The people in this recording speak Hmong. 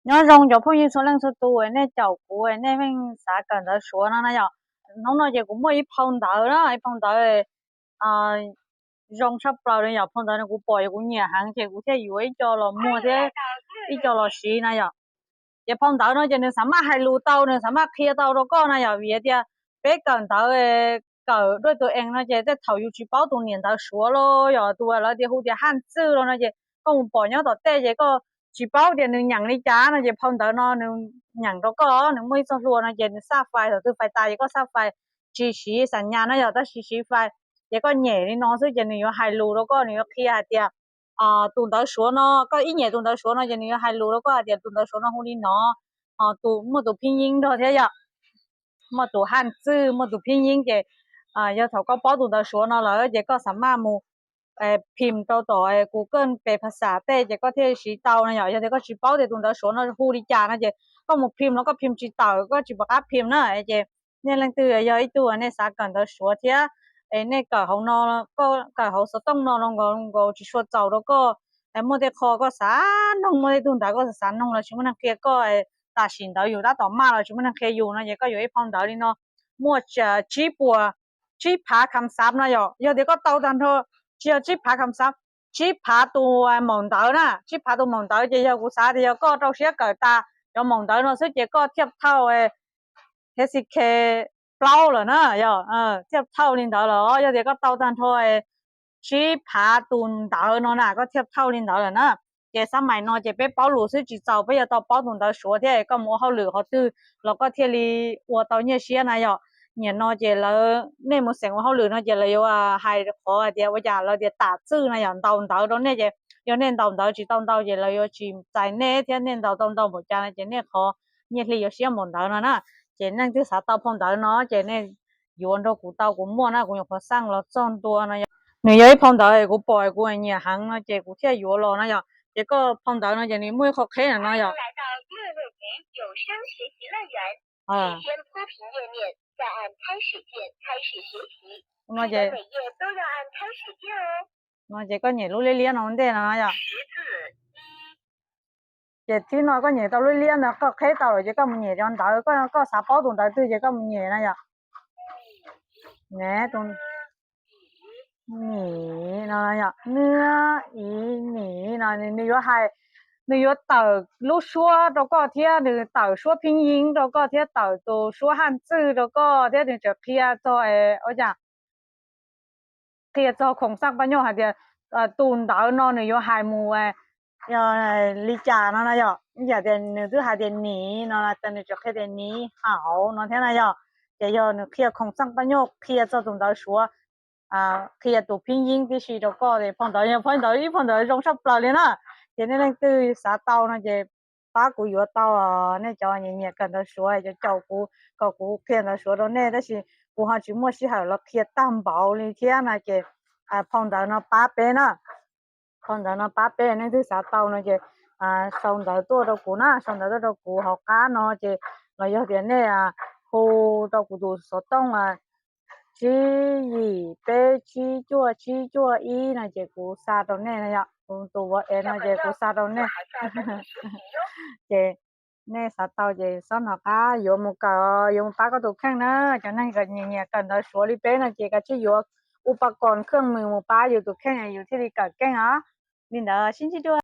Nyob zoo cov phooj ywg txhua leej txhua tus, nej caum kuv nej pheej xav kawm ntawv Suav no na yom. Hnub no ces kuv muaj ib phau ntawv na, ib phau ntawv zoo tshaj plaws no yom. Phau ntawv no kuv pom kuv nyiam heev ces kuv thiaj yuav ib co los muag thiab ib co los siv na yom. Ces phau ntawv no ces nws xav maj hais lus tau, nws xav maj qhia tau rau koj na yom, vim tias peb kawm ntawv, kawm dua tus ees no ces tej thaum yus tsis paub tus niam ntawv Suav los yog tus lawv tias hu tias haj txwj los no ces koj mus pom nyob tom tej ces koj tsis paub tias nws nyeem li cas no ces phau ntawv no nws nyeem rau koj, nws muaj ib txoj hlua no ces nws xaj fais, thaum twg fais tas ces koj xaj fais, tsis siv xam nyas no yog tab sis siv fais. Ces koj nyem li no xwb ces nws yuav hais lus rau koj, nws yuav qhia hais tias tus ntawv Suav no, koj ib nyem tus ntawv Suav no ces nws yuav hais lus rau koj hais tias tus ntawv Suav no hu li no, ho tus muaj tus phib nyib nrog thiab yom, muaj tus haj txwj, muaj tus phib nyib ces yog thaum koj paub tus ntawv Suav no lawm ces koj xav maj mus phim rau tom Google pes phas xam tej ces koj thiaj siv tau no yom. Yog tias koj tsis paub tias tus ntawv Suav no hu li cas no ces koj mus phim los koj phim tsis tawm, koj tsis pom qab phim na. Ces nej leej twg yog ib tug nej xav kawm ntawv Suav thiab es nej kawm hauv no, koj kawm hauv xov tooj no los nkaus tsis sua txaus rau koj, muaj tej qho koj xav noog, muaj tej tug ntawv koj xav xav noog los tsis muaj neeg qhia koj, tam sim ntawd yus tab tom maj los tsis muaj neeg qhia yus no ces koj yuav ib phau ntawv li no, muaj tsib puas, tsib phav kham xav no yom. Yog tias koj tau tag nrho, tsis yog tsib phav kham xav, tsib phav tus maum ntawv na, tsib phav tus maum ntawv ces yog kuv xav tias yog koj rau siab kawm tas cov maum ntawv no xwb ces koj thiaj thauj H C K plaub lawm na yom, thiaj thauj li ntawd lawm. Yog tias koj tau tag nrho tsib phav tus ntawv no na koj thiaj thauj li ntawd lawm na. Ces xab mais no ces peb paub lus xwb tsis txaus, peb yuav tau paub tus ntawv Suav thiab koj mus ua hauj lwm qhov twg los koj thiaj li ua tau nyiaj siab na yom. Nim no ces lawv, nej mus xeem ua hauj lwm no ces lawv yuav hais qhov hais tias ua cas lawv tias tam txwj na yom, ntaus ntawv rau nej ces yog nej ntaus ntawv tsis tau ntau ces lawv yuav tsis txais nej thiab, nej ntaus tau ntau npaum cas no ces nej qhov nyiaj hli yuav siab npaum ntawd no na. Ces nej twb xav tau phau ntawv no ces nej yuav nrog kuv tau, kuv muaj na, kuv nyuam qhuav xaj los txog ntua no yom. Nws yog ib phau ntawv kuv pom kuv nyiam heev no ces kuv thiaj yuav los na yom. Ces koj phau ntawv no ces nws muaj ib qho qheb no yom. No ces koj nyem lub liab liab no ntej no yom. Ces thib no koj nyem tau lub liab ntawd, koj qheb tau lawm ces koj mus nyem cov ntawv, koj xav paub tus ntawv twg ces koj mus nyem na yom. Nim no, nws, nim no nws yuav hais, nws yuav tawm lub suab rau koj thiab nws tawm suab phib nyib rau koj thiab tawm tus suab haj txwj rau koj thiab nws tseem qhia txog, ua cas, qhia txog khoom xaj paj nyoj hais tias tus ntawv no nws yuav hais mus li cas no na yom. Yam tias nws twb hais tias nim no, nws tseem qhia tias nim hauv no thiab na yom. Ces yog nws qhia khoom xaj paj nyoj, qhia txog tus ntawv Suav, qhia tus phib nyib tib si rau koj. Phau ntawv yog phau ntawv, ib phau ntawv zoo tshaj plaws li na. Ces nej leej twg xav tau no ces pab kuv yuav tau, nej cov nyiam nyiam kawm ntawv Suav cov caum kuv kom kuv qhia ntawv Suav rau nej tab sis kuv ho tsis muaj sij hawm los qhia tag npaum li thiab na ces phau ntawv no pab peb na. Phau ntawv no pab peb, nej twg xav tau no ces sau ntawv tuaj rau kuv na, sau ntawv tuaj rau kuv hauv qab no ces los yog tias nej hu rau kuv tus xov tooj tsib yim peb tsib cuaj tsib cuaj ib no ces kuv xa rau nej na yom. Kuv tus WhatsApp no ces kuv xa rau nej. Ces nej xav tau ces txhob hnov qab yuav mus kawm, yuav mus pab koj tus kheej na. Cov neeg nyiam nyiam kawm ntawv Suav li peb no ces kav tsij yuav upakoos khej mws mus pab yus tus kheej yus thiaj li kawm keej os. Li ntawd sib ntsib dua.